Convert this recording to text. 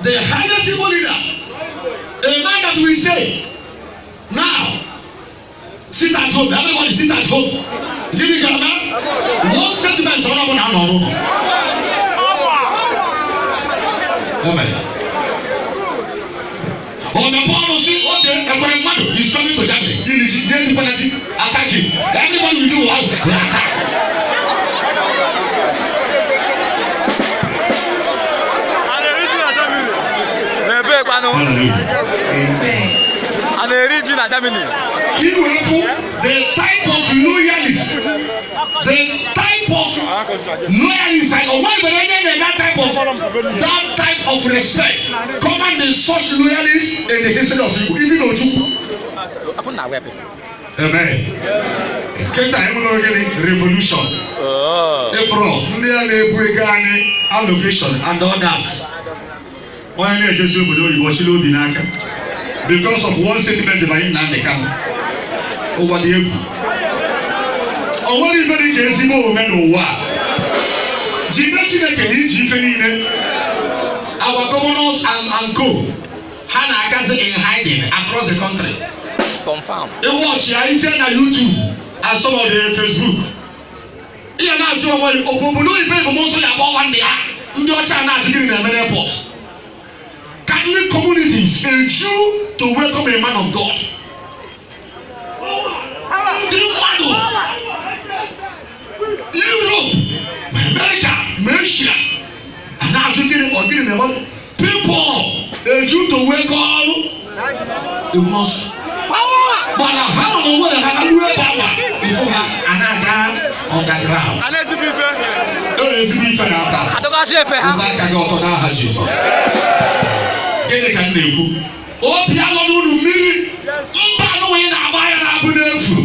The highest Igbo leader, a man that we say, now, sit at home, everybody sit at home. Gịnị ga-eme? One statement ọ bụla nọ n'ụlọ. Amen. Ọ mepe ọnụ sị oge Ekweremadu is coming to Germany. Iri ji, na-erikwana ji, attack him. Everybody will do what? Will attack. A na-eri ji na Germany? N'ebe kwanụ? A na-eri ji na Germany? Ka i wee fụ the type of loyalist, the type of loyalist and onwe nwere onye na that type of respect common the such loyalist in the history of Igbo, even Ojukwu. Afọ na wepụ. Amen. Kịta enwere gịnị? Revolution. Ịfụrụ ndị a na-ebu ego anyị, allocation and all that. Onye na-ejezi obodo oyibo chịrị obi n'aka because of one statement by Nnamdi Kanu. Ụwa dị egwu. O nwere ife dị ka ezigbo omume n'ụwa a. Jide Chineke na iji ife niile. Our governors and co ha na-agazi in hiding across the country. Confirm. Ịwọchị ya ije na YouTube and some of the Facebook. Ihe na-ajụ onwe ya, okwu obodo oyibo ebum nsọ ya akpọ nwanne ya ndị ọcha na-ajụ gịnị na-eme n'airport. Catholic communities eju to welcome a man of God. Ndị mmadụ Europe ma America ma Asia a na-ajụ gịnị ọ gịnị na-eme. People eju to welcome the mosque. Mana ha nọ n'onwe ha na ruo ebe awa before ha a na-aga underground. A na-etife ife. Ee, ezigbo ife na-ata. Atụgasị efe ha. Ụba aka gị ọtọ n'aha Jizọs. Gịnị ka m na-ekwu? Obi alọ n'ụlọ mmiri mba anụnwa ị na-agba ya na-abụ n'efu.